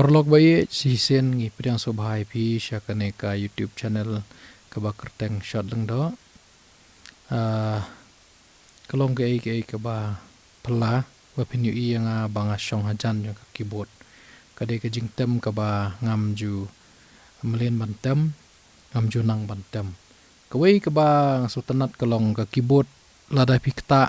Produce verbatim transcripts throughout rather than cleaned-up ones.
Paralok ba ïeit, shisien ngi pdiang sngewbha ïa phi sha kane ka YouTube channel kaba kyrteng Short Lyngdoh. Ah, ka long kaei kaei kaba phylla ba phin ïohi ïa nga ba nga shong hajan jong ka keyboard. Ka dei ka jingtem kaba ngam ju mlien ban tem, ngam ju nang ban tem. Kawei kaba nga sngewtynnat ka long ka keyboard, lada phi ktah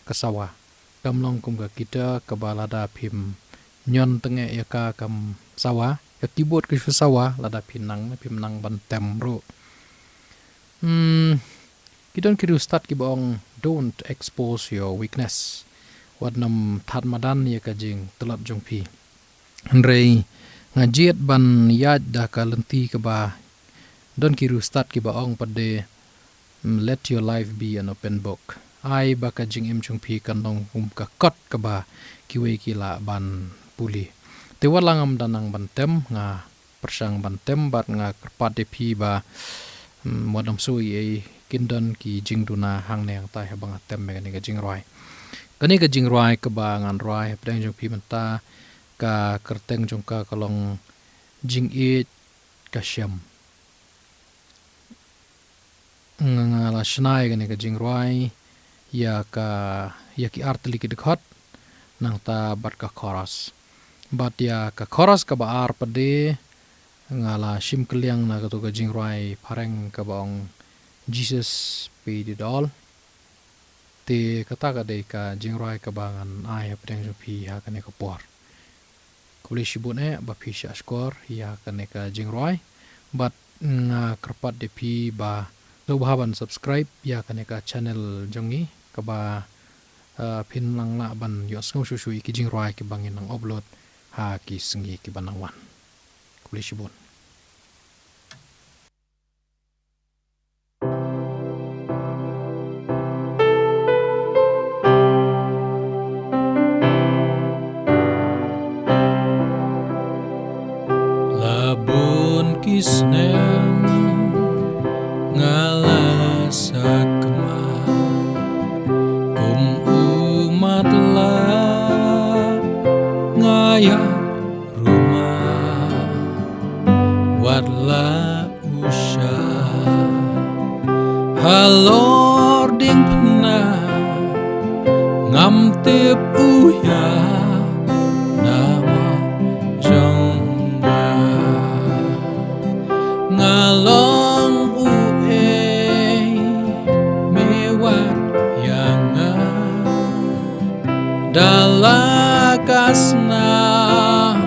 ka sawa. Kam long kum ka guitar kaba lada phim ñion tyngeh ïa ka kam sawa. Ka keyboard ka shu sawa, lada phi nang, phim nang ban tem ruh. Hmm, ki don ki riewstad kiba ong, "Don't expose your weakness." Wat nym thad madan ïa ka jingtlot jong phi. Hynrei nga jied ban ïaid da ka lynti kaba don ki riewstad kiba ong pat de, mm, "Let your life be an open book." Ai ba ka jingim jong phi kan long kum ka kot kaba kiwei ki lah ban pule. Te wat la ngam da nang ban tem, nga pyrshang ban tem, bad nga kyrpad ïa phi ba, mm, wat nym shu ïa kin don ki jingduna hangne hangtai haba nga tem ïa kane ka jingrwai. Kane ka jingrwai kaba ngan rwai hapdeng jong phi mynta, ka kyrteng jong ka ka long Jingïeit ka Shem. Nga, nga la shna ïa kane ka jingrwai ïa ka, ïa ki artylli ki dkhot, nangta bad ka chorus. Bad ïa ka chorus kaba ar pat de, nga la shim kylliang na kato ka jingrwai phareng kaba ong, "Jesus paid it all." Te kata ka dei ka jingrwai kaba ngan ai hapdeng jong phi ha kane ka por. Khublei shibun eh ba phi shah shkor ïa kane ka jingrwai. Bad nga kyrpad ïa phi ba sngewbha ban subscribe ïa kane ka channel jong ngi, kaba, eh, phin nang lah ban ïohsngew shuh shuh ïa ki jingrwai kiba ngin nang upload ha ki sngi kiba nang wan. Khublei shibun. La bun ki snem nga la sakma kum u matlah, nga ïa ruma wat la u sha halor diengphna, ngam tip u ïa na ma jong nga. Nga long u ei, me wat ïa nga. Da la ka snam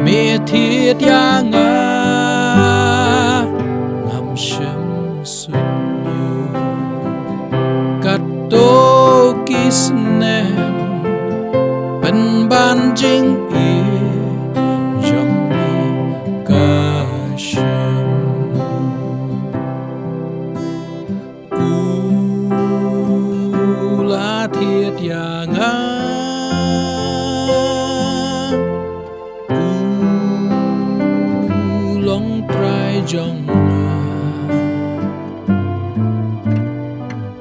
me thied ïa nga, ngam shym suk ñiuh. Kato ki snem pynban jingïeit jong me ka Shem. U la thied ïa nga, u long Trai jong nga.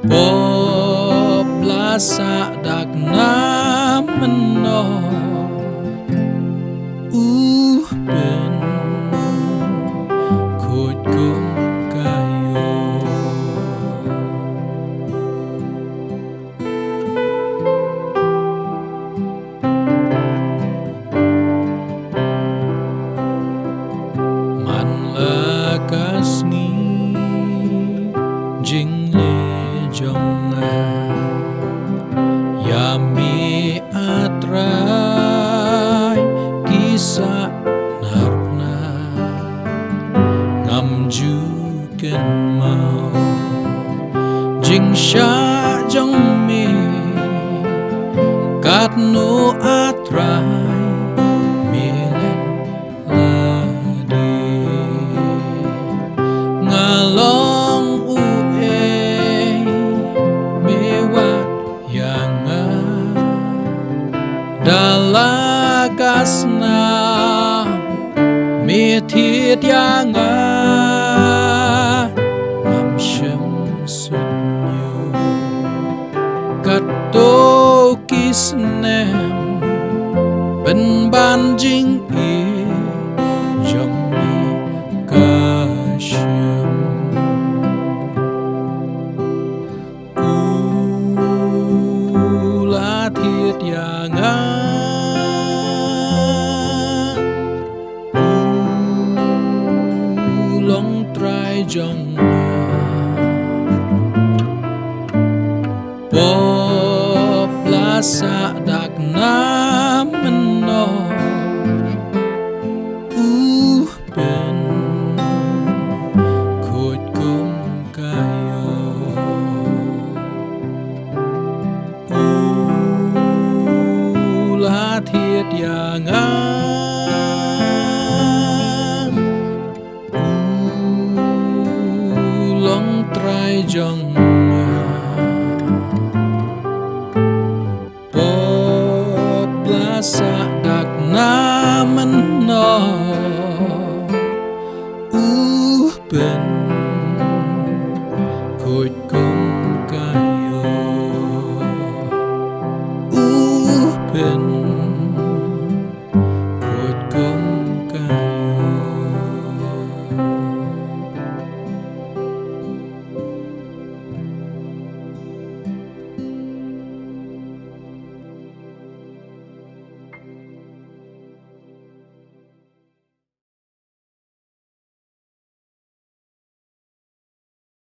Pop la sah dak na mynno, u pynkhuid kum ka ïew. Man la ka sngi jingleh jong nga, ïa me A Trai ki sahnarphna ngam ju kynmaw. Jingshah jong me katno A Trai me len lade. Nga long u ei me wat ïa nga. Da la ka snam me thied ïa nga, ngam shym suk ñiuh. Kato ki snem pynban jingïeit jong nga. Pop la sah dak na mynno u pynkhuid kum ka ïoh. U la thied ïa nga, u long trai jong nga. Pop la sah dak na